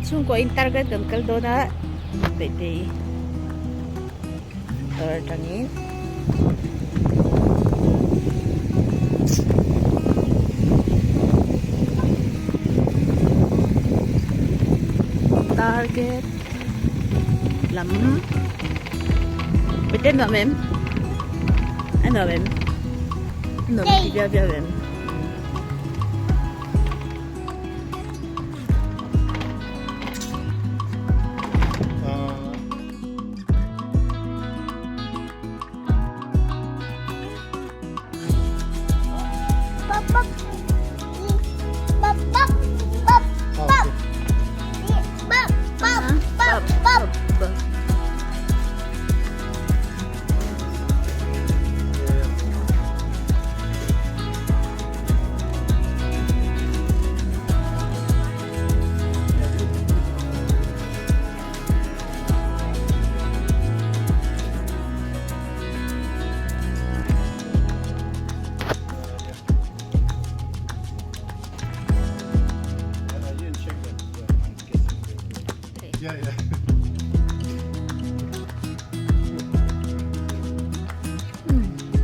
Kan chhungkaw in target kan kal dawn a Bawihtei dawr atangin target lam Bawihtei nuam em? A nuam em? A nuam ti viau viau em?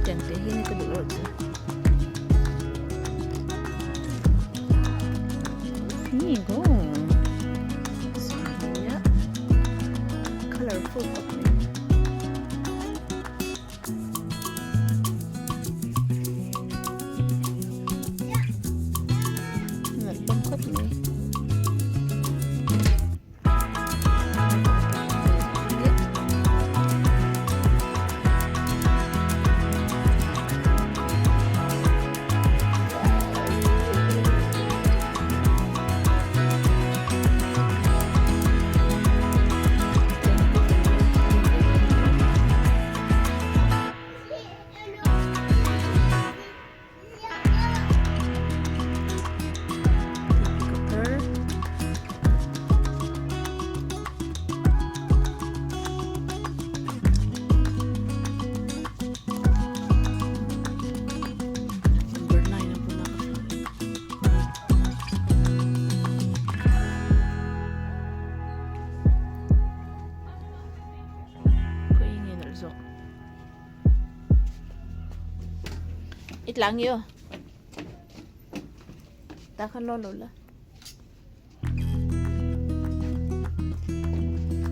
Tiang te hi ka duh reuh chu. Ni go. Colorful khawp mai. Nalh hlawm khawp mai. I tlang i aw tah khan lawn lo la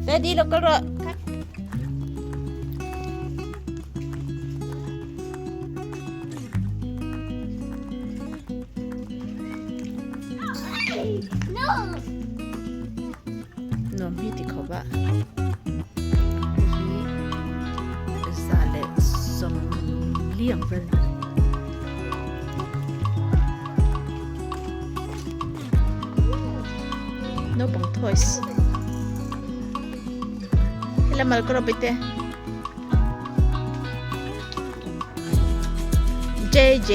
Daddy lo kal rawh Nuam hi ti khawp a hei hi za leh sawmli ang vel a ni naupang toys helai malkawr a bete JJ.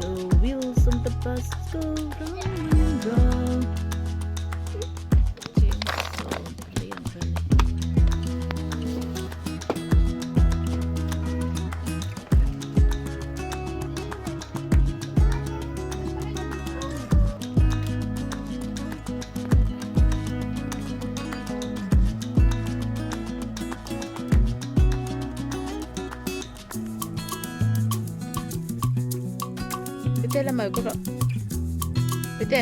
The wheels on the bus go round and round. Bete la mai kawr Bete.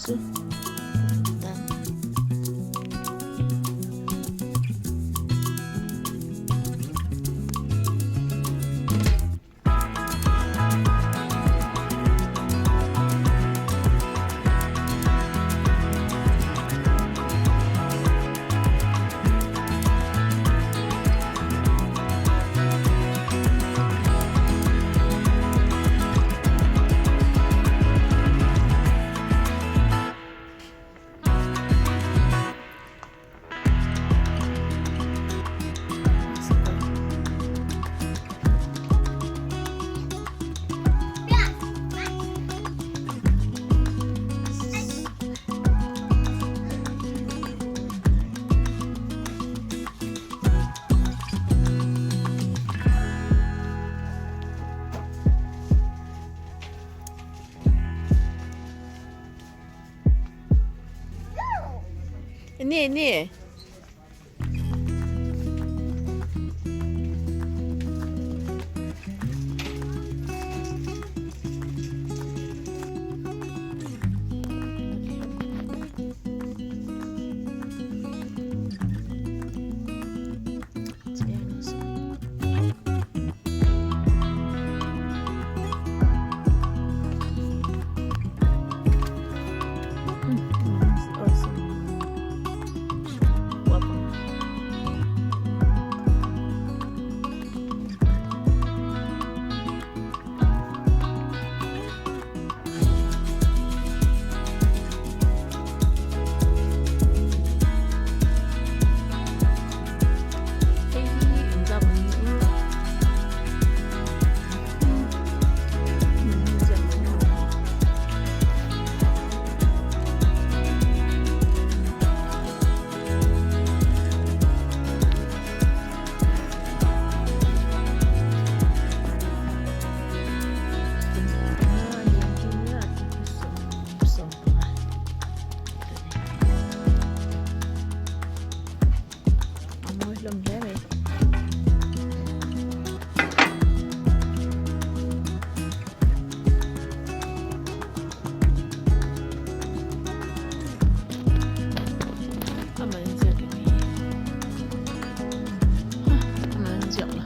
chu tan. Enge enge? Hei hi engzam an ni u? A mawi hlawm hle mai. A man ziak em hi? A man ziak la.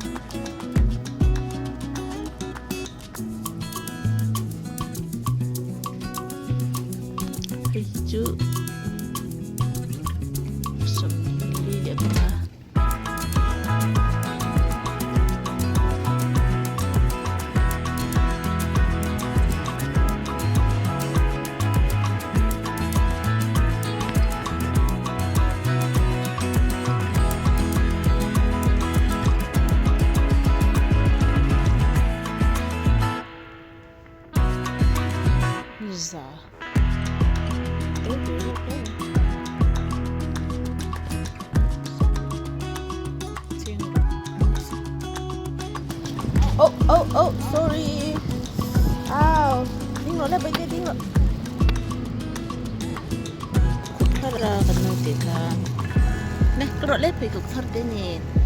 Hei hi chu 40 leh panga. Za. Oh, oh, oh, sorry. Ow. Ding rawh le, baite ding rawh. Khut thar a kan naute kha. Ne, ka rawh le pheikhawk thar te nen.